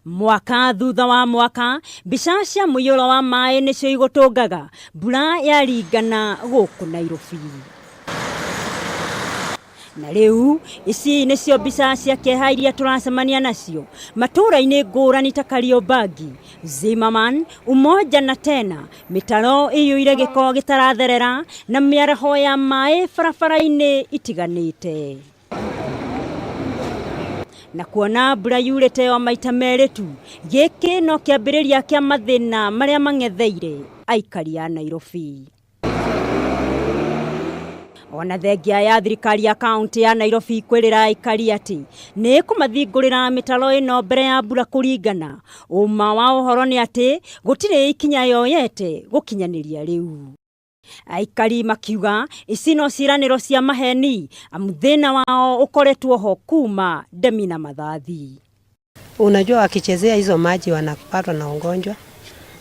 Mwaka thutha wa mwaka, mbica cia mũiyũro wa maĩ nĩcio igũtũngaga mbura yaringana gũkũ Nairobi. Na rĩu ici nĩcio mbica cia kĩeha iria tũracemania nacio matũũra-inĩ ngũrani ta Kariobangi, Zimmerman, Umoja na tena mĩtaro ĩiyũire gĩko gĩtaratherera na mĩaraho ya maĩ barabara-inĩ itiganĩte. Na kuona mbura yurĩte o maita merĩ tu, gĩkĩ no kĩambĩrĩria kĩa mathĩna marĩa mang'etheire aikari a Nairobi. Ona thengia ya thirikari ya kaunti ya Nairobi kwĩrĩra aikari atĩ nĩ ĩkũmathingũrĩra mĩtaro ĩno mbere ya mbura kũringana, ũma wa ũhoro nĩ atĩ gũtirĩ ikinya yoyete gũkinyanĩria rĩu. Aikari makiuga ici no ciĩranĩro cia maheni amu thĩna wao ũkoretwo ho kuma ndemi na mathathi. Unajua wakichezea hizo maji wanapatwa na ugonjwa.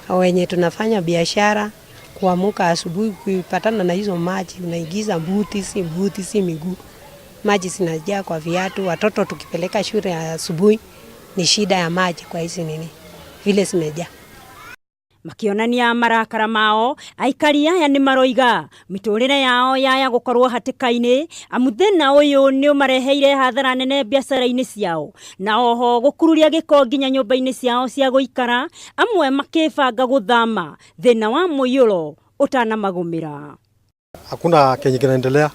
Wenye tunafanya biashara kuamuka asubuhi kuipatana na hizo maji, unaingiza buti, si buti, si miguu, maji zinajaa kwa viatu. Watoto tukipeleka shule asubuhi ni shida ya maji kwa hizi nini vile zimejaa. Makĩonania marakara mao, aikari aya nĩ maroiga mĩtũrĩre yao yaya gũkorwo hatĩka-inĩ amu thĩna ũyũ nĩ ũmareheire hathara nene biacara-inĩ ciao na oho gũkururia gĩko nginya nyũmba-inĩ ciao cia gũikara, amwe makĩbanga gũthama thĩna wa mũiyũro ũtanamagũmĩra. Hakuna kenye kinaendelea,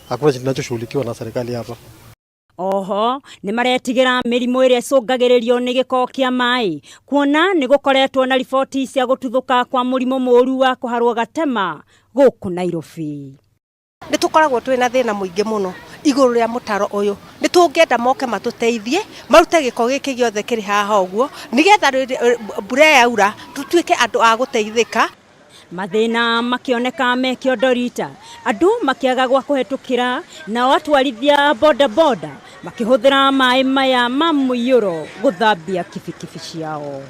hakuna kinachoshughulikiwa na serikali hapa. Oho nĩ maretigĩra mĩrimũ ĩrĩa ĩcũngagĩrĩrio nĩ gĩko kĩa maĩ kuona nĩ gũkoretwo na riboti cia gũtuthũka kwa mũrimũ mũũru wa kũharwo gatema gũkũ Nairobi. Nĩ tũkoragwo twĩna thĩna mũingĩ mũno igũrũ rĩa mũtaro ũyũ. Nĩ tũngĩenda moke matũteithie marute gĩko gĩkĩ gĩothe kĩrĩ haha ũguo, nĩgetha mbura yaura tũtuĩke andũ a gũteithĩka. Mathĩna makĩoneka me kĩondo rita, andũ makĩaga gwa kũhetũkĩra, nao atwarithia boda boda makĩhũthĩra maĩ maya ma mũiyũro gũthambia kibikibi ciao.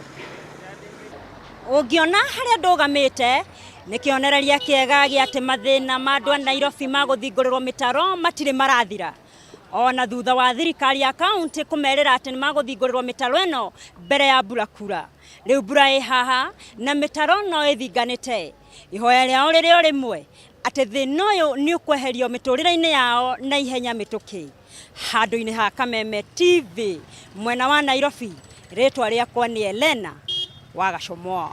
Ũngĩona harĩa ndũgamĩte nĩ kĩonereria kĩega gĩa atĩ mathĩna ma andũ a Nairobi ma gũthingũrĩrwo mĩtaro matirĩ marathira. Ona thutha wa thirikari ya kaunti kũmerĩra atĩ nĩ magũthingũrĩrwo mĩtaro ĩno mbere ya mbura kura. Rĩu mbura ĩ haha na mĩtaro no ĩthinganĩte. Ihoya rĩao rĩrĩ o rĩmwe atĩ thĩna ũyũ nĩ ũkweherio mĩtũrĩre-inĩ yao na ihenya mĩtũkĩ. Handũ-inĩ ha Kameme TV mwena wa Nairobi, rĩtwa rĩakwa nĩ Elena wa Gacũmwa.